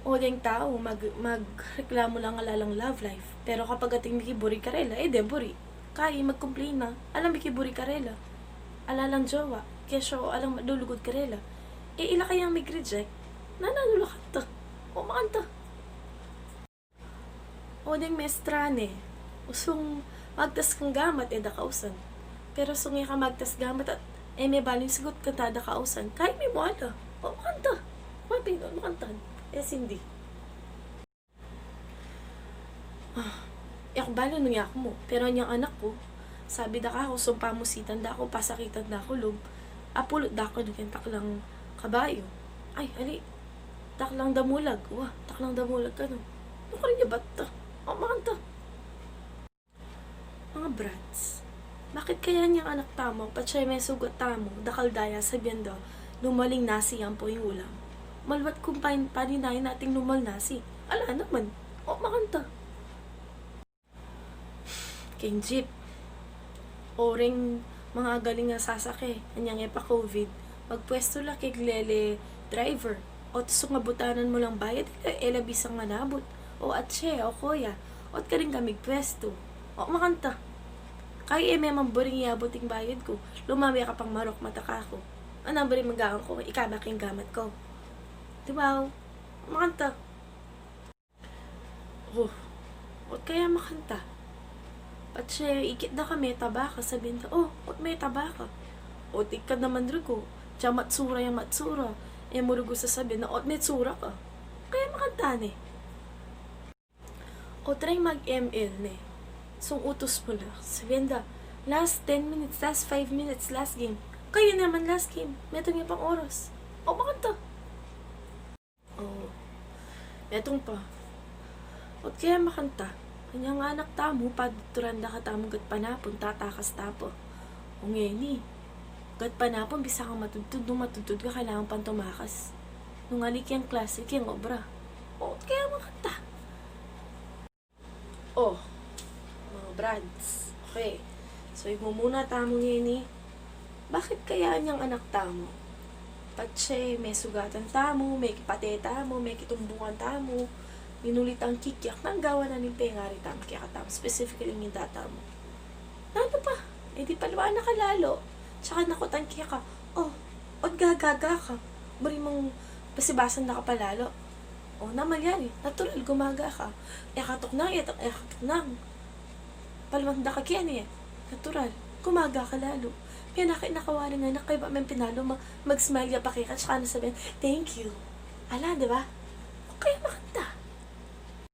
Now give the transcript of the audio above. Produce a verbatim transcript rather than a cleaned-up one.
O deng tau, mag-, magreklamu la ng ala lang love life. Pero kapag ating miki buri karela, e de buri. Kaya magcomplain na, alang miki buri karela, ala lang jowa, kesyo alang malulugud karela. E ila kayang mig-reject, nananu la kanta. O makanta. O deng mestra ne, usung magtas kang gamat, e da kausan. Pero usung e ka magtas gamat at e me balu ing sugut kang tada kausan, kaya me mu ala. O makanta. Mapinun, makanta. E sindi. Ah, e ku balu nung yaku mu. Pero anyang anak ku, sabi da kaku, usung pamusitan da ku, pasakitan da ku lub, apulut da ku keng taklang kabayu. Ay, ali, taklang damulag. Wa, taklang damulag kanu. Nanu karin ya bat ta? O makanta. Mga brats, bakit kaya anyang anak tamu, patse mesugat tamu, dakal da ya, sabian da, numal ing nasi ampo ing ulam? Maluat kung pain-, paninayan nating numal nasi. Ala naman. O makanta. Keng jeep. O reng mga agaling a sasake, anyang e pa covid, magpwestu la keng lele driver. Ot usung abutanan mu lang bayad, e la bisang manabut. O atse, o koya, ot karin ka migpwestu. O makanta. Kaya e me man buring iabut ing bayad ku, lumame ka pang marok mata kaku. Anang buri magangan ku, ikaba keng gamat ku. Di ba? O makanta. O, ot kaya makanta. Patse ikit da ka, me taba ka, sabian da, o, ot me taba ka. Ot ikad naman rugu, atsa matsura yang matsura. E mu rugu sasabian na ot me tsura ka. Kaya makanta ne. Ot reng mag-M L ne, sung utus mu la, sabian da, last ten minutes, last five minutes, last game. Kaya naman last game, metung ya pang oras. O makanta. O, metung pa. Ot kaya makanta. Anyang anak tamu, paduturan da katamu gatpanapun, tatakas ta pa. O ngeni, gatpanapun bisa kang matudtud, nung matudtud ka kailangan pang tumakas. Nung ali keng klase, keng obra. O, ot kaya makanta. O, mga brads. Okay. So, igmumuna tamu ngeni, bakit kaya anyang anak tamu, patse mesugatan tamu, mekipate tamu, mekitumbungan tamu, minuli tang kikyak, nanu gawan na ning pengari tamu kekatamu, specifically ing inda tamu? Nanu pa? E di paluan na ka lalu. Tsaka nakutan keka, o, ot gagaga ka. Buri mung pasibasan da ka pa lalu. O, nanu malyari, natural, gumaga ka. E ka tuknang, e, e ka tuknang, paluan da ka keni, natural, gumaga ka lalu. Penakit na ka waring anak, kaybat meng pinalu, ma-, mag-smile ya pa keka, tsaka na sabian, thank you. Ala, di ba? O kaya maka-